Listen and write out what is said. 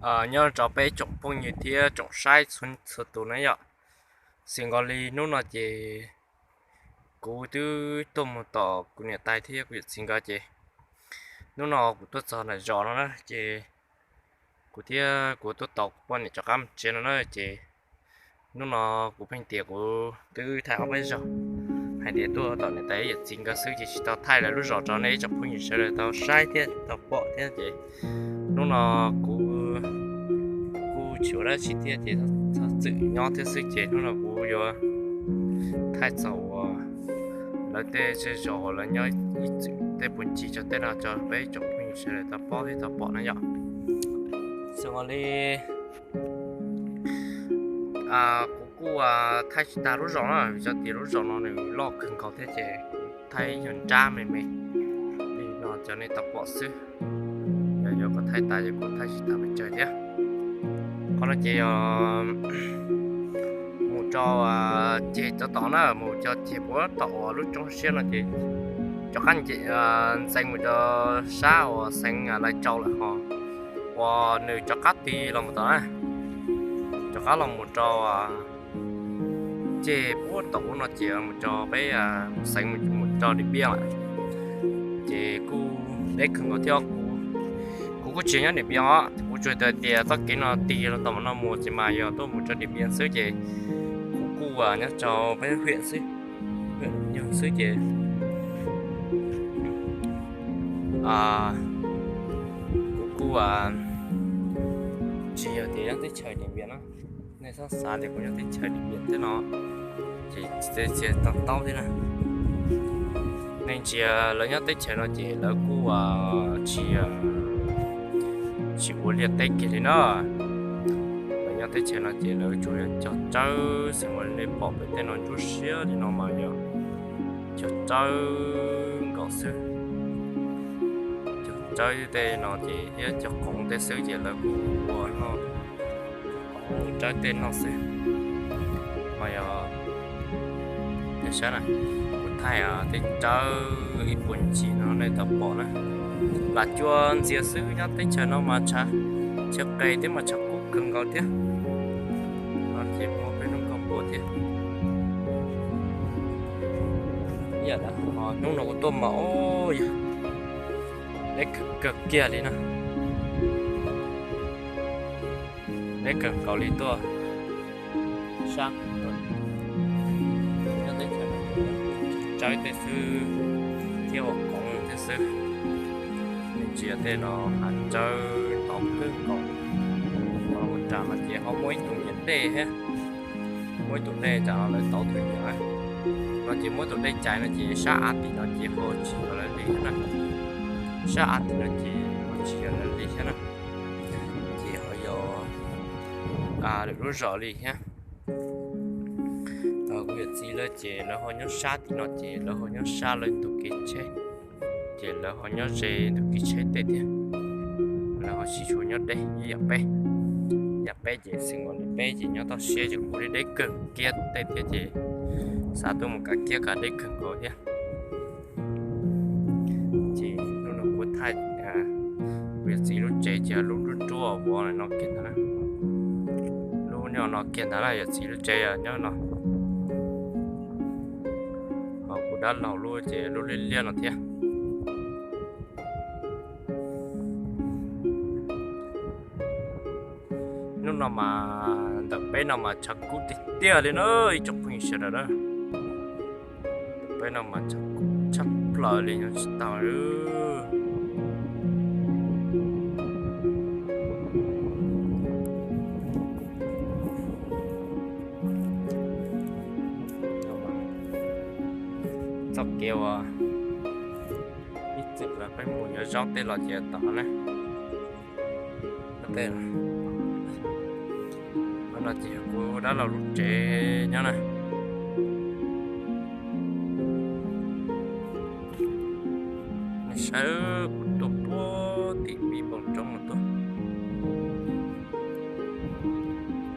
Nyob rau peb tsoom phooj ywg thiab tsoom saib txhua txhua tus na yom. Xwm nkaus li hnub no ces kuv twb tuaj mus tom kuv niam tais thiab kuv yawm txiv nkawd ces hnub no kuv tuaj txog nram zos no na ces kuv thiab kuv tuaj tos kuv poj niam rov qab mus tsev no na ces hnub no kuv pheej tias kuv twb thaij ob peb zaug hais tias tuaj tom niam tais yawm txiv nkawd xwb ces tsis tau thaij lawv lub zos rau nej ib tsoom phooj ywg sawv daws tau saib thiab tau pom thiab ces hnub no kuv kuj tsis ua dab tsi thiab ces txhob txwm nyob thiab xwb ces hnub no kuv yuav thaij txog uas lawv tej zej zos uas lawv nyob ib txwm tej puag ncig rau tej no rau peb tsoom phooj ywg sawv daws tau paub thiab tau pom na yom. Xwm ua li kuv kuj thaij tsis tag lub zos na, vim tias lub zos no nws loj kawg nkaus thiab ces kuv thaij ib nyuag nrab me me li no rau nej tau pom xwb. Yog yuav kom thaij tas ces kuv thaij tsis tag pes tsawg thiab. Qhov no ces yog mus rau ceg rau tom na, mus rau ceg puag tom uas lub roob siab no ces rov qab ntxeev mus rau sab uas xeev Lais Tsau lawm ho uas nws rov qab tig los mus tom na, rov qab los mus rau ceg puag tom ub no ces mus rau peb xeev mus rau Dim Npiaj lawm. Ces kuj deb kawg nkaus thiab kuv, kuv kuj tsis nyob Dim Npiaj os, kuv tsuas tias txoj kev no tig los tom no mus ces mas yog tuaj mus rau Dim Npiaj xwb ces kuv kuj nyob rau peb hiam xwb, hiam xwb ces kuv kuj tsis yog tias nyob teb chaws Dim Npiaj no. Nej txhob xav tias kuv nyob teb chaws Dim Npiaj thiab no ces tsis tau taub thiab na. Nej ntsia lawv nyob teb chaws no ces lawv kuj tsis, tsis ua liaj teb kiag li na. Lawv nyob teb chaws no ces lawv tsuas yog cog tsawb xwb, ua li nej pom pem tej no ntsuab siab li no mas yog cog tsawb nkaus xwb. Cog tsawb tej no ces thiab cog qoov tej xwb ces lawv kuj ua no, tsawb tej no xwb. Mas yog nej saib na, kuv thaij tej tsawb ib puag ncig no nej tau pom na. Lam cua ntxias xwb, nyob teb chaws no mas tshav, chaw qis thiab mas tshav kub kawg nkaus thiab. No ces muaj peb lub nkauj puas thiab. Hnub no kuv tuaj mas yog deb kawg kiag li na. Deb kawg nkaus li tuaj sab nyob teb chaws no tsawb tej xwb thiab ua qoov tej xwb. Nej ntsia tej no hav tsawb tau kawg nkaus. Ua rau mas ces ho muaj ib tug nyiam dej thiab, muaj ib tug dej tam no lawv tau tus nyiam no ces muab tus dej cais no ces sab av tim no ces ho tsis yog lawv li thiab na. Sab av tim no ces ho tsis yog lawv li thiab na. Ces ho yog lwm lub zos li thiab. Kuv yawm txiv lawv ces lawv ho nyob sab tim no ces lawv ho nyob sab lawv tus kev tsheb, ces lawv ho nyob ze tus kev tsheb tej thiab. Lawv ho tsis tshua nyob deb ib yam peb. Yam peb ces xwm nkaus li peb ces nyob toj siab ces kuj deb deb kawg kiag tej thiab ces xav tuaj mus kav kiab kav deb kawg nkaus thiab. Ces hnub no kuv thaij kuv yawm txiv lub tsev ces lub nruab nruab vov no kiag ntag na. Lub nyob no kiag ntag na, yawm txiv lub tsev nyob no. Ho kuv dab laug lub ces lub liab liab no thiab. Hnub no mas ntawm peb no mas tshav kub tiag tiag li na ib tsoom phooj ywg sawv daws na. Ntawm peb no mas tshav kub tshaj plaws li nyob tsis tau. Txoj kev uas ib txwm peb mus yuav zaub tej los ces tod na. No ces kuv dab laug lub tsev nyob na. Nej saib kuv tuaj puag tim pib npoo roob no tuaj.